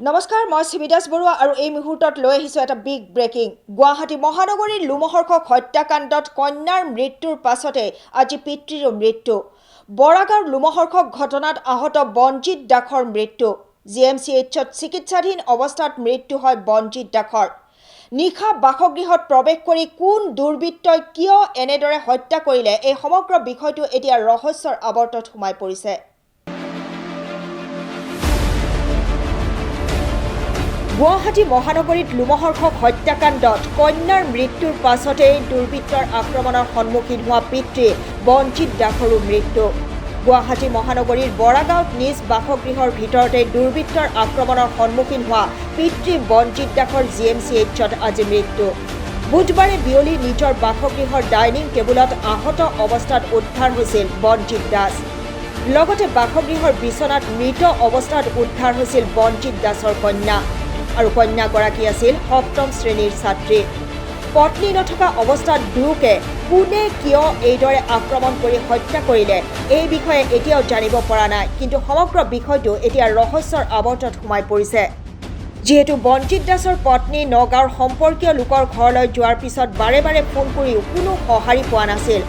নমস্কাৰ, মই শিৱদাস বৰুৱা আৰু এই মুহূৰ্তত লৈ আহিছোঁ এটা বিগ ব্ৰেকিং। গুৱাহাটী মহানগৰীৰ লোমহৰ্ষক হত্যাকাণ্ডত কন্যাৰ মৃত্যুৰ পাছতে আজি পিতৃৰো মৃত্যু। বৰাগাঁৱৰ লোমহৰ্ষক ঘটনাত আহত বনজিৎ দাসৰ মৃত্যু। জিএমচিএইচত চিকিৎসাধীন অৱস্থাত মৃত্যু হয় বনজিৎ দাসৰ। নিশা বাসগৃহত প্ৰৱেশ কৰি কোন দুৰ্বৃত্তই কিয় এনেদৰে হত্যা কৰিলে, এই সমগ্ৰ বিষয়টো এতিয়া ৰহস্যৰ আৱৰ্তত সোমাই পৰিছে। গুৱাহাটী মহানগৰীত লোমহৰ্ষক হত্যাকাণ্ডত কন্যাৰ মৃত্যুৰ পাছতেই দুৰ্বৃত্তৰ আক্ৰমণৰ সন্মুখীন হোৱা পিতৃ বনজিৎ দাসৰো মৃত্যু। গুৱাহাটী মহানগৰীৰ বৰাগাঁৱত নিজ বাসগৃহৰ ভিতৰতে দুৰ্বৃত্তৰ আক্ৰমণৰ সন্মুখীন হোৱা পিতৃ বনজিৎ দাসৰ জিএমচিএইচত আজি মৃত্যু। বুধবাৰে বিয়লি নিজৰ বাসগৃহৰ ডাইনিং টেবুলত আহত অৱস্থাত উদ্ধাৰ হৈছিল বনজিৎ দাস। লগতে বাসগৃহৰ বিচনাত মৃত অৱস্থাত উদ্ধাৰ হৈছিল বনজিৎ দাসৰ কন্যা আৰু কন্যাগৰাকী আছিল সপ্তম শ্ৰেণীৰ ছাত্ৰী। পত্নী নথকা অৱস্থাত দুয়োকে কোনে কিয় এইদৰে আক্ৰমণ কৰি হত্যা কৰিলে, এই বিষয়ে এতিয়াও জানিব পৰা নাই। কিন্তু সমগ্ৰ বিষয়টো এতিয়া ৰহস্যৰ আৱৰ্তত সোমাই পৰিছে। যিহেতু বনজিৎ দাসৰ পত্নী নগাঁৱৰ সম্পৰ্কীয় লোকৰ ঘৰলৈ যোৱাৰ পিছত বাৰে বাৰে ফোন কৰিও কোনো সঁহাৰি পোৱা নাছিল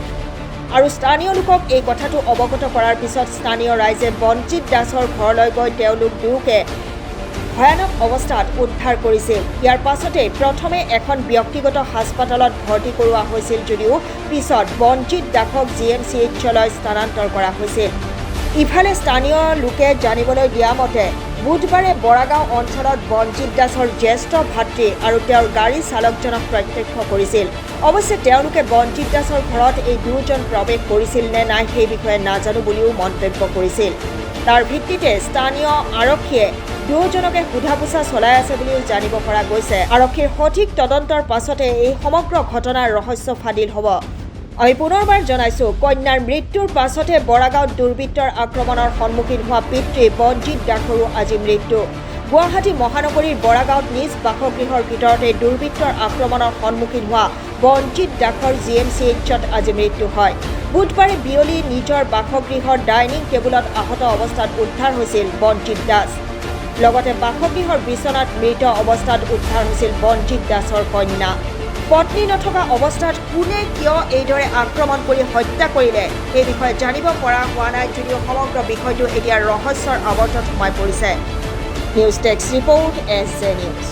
আৰু স্থানীয় লোকক এই কথাটো অৱগত কৰাৰ পিছত স্থানীয় ৰাইজে বনজিৎ দাসৰ ঘৰলৈ গৈ তেওঁলোক দুয়োকে ভয়ানক অৱস্থাত উদ্ধাৰ কৰিছিল। ইয়াৰ পাছতেই প্ৰথমে এখন ব্যক্তিগত হাস্পতালত ভৰ্তি কৰোৱা হৈছিল যদিও পিছত বনজিৎ দাসক জিএমচিএইচলৈ স্থানান্তৰ কৰা হৈছিল। ইফালে স্থানীয় লোকে জানিবলৈ দিয়া মতে বুধবাৰে বৰাগাঁও অঞ্চলত বনজিৎ দাসৰ জ্যেষ্ঠ ভাতৃ আৰু তেওঁৰ গাড়ী চালকজনক প্ৰত্যক্ষ কৰিছিল। অৱশ্যে তেওঁলোকে বনজিৎ দাসৰ ঘৰত এই দুয়োজন প্ৰৱেশ কৰিছিল নে নাই সেই বিষয়ে নাজানো বুলিও মন্তব্য কৰিছিল। তাৰ ভিত্তিতে স্থানীয় আৰক্ষীয়ে দুয়োজনকে সোধা পোছা চলাই আছে বুলিও জানিব পৰা গৈছে। আৰক্ষীৰ সঠিক তদন্তৰ পাছতে এই সমগ্ৰ ঘটনাৰ ৰহস্য ফাদিল হ'ব। আমি পুনৰবাৰ জনাইছোঁ, কন্যাৰ মৃত্যুৰ পাছতে বৰাগাঁৱত দুৰ্বৃত্তৰ আক্ৰমণৰ সন্মুখীন হোৱা পিতৃ বনজিৎ দাসৰো আজি মৃত্যু। গুৱাহাটী মহানগৰীৰ বৰাগাঁৱত নিজ বাসগৃহৰ ভিতৰতে দুৰ্বৃত্তৰ আক্ৰমণৰ সন্মুখীন হোৱা বনজিৎ দাসৰ জিএমচিএইচত আজি মৃত্যু হয়। বুধবাৰে বিয়লি নিজৰ বাসগৃহৰ ডাইনিং টেবুলত আহত অৱস্থাত উদ্ধাৰ হৈছিল বনজিৎ দাস। লগতে বাসগৃহৰ বিচনাত মৃত অৱস্থাত উদ্ধাৰ হৈছিল বনজিৎ দাসৰ কন্যা। পত্নী নথকা অৱস্থাত কোনে কিয় এইদৰে আক্ৰমণ কৰি হত্যা কৰিলে সেই বিষয়ে জানিব পৰা হোৱা নাই যদিও সমগ্ৰ বিষয়টো এতিয়া ৰহস্যৰ আৱৰ্তত সোমাই পৰিছে। News desk report, SJ news.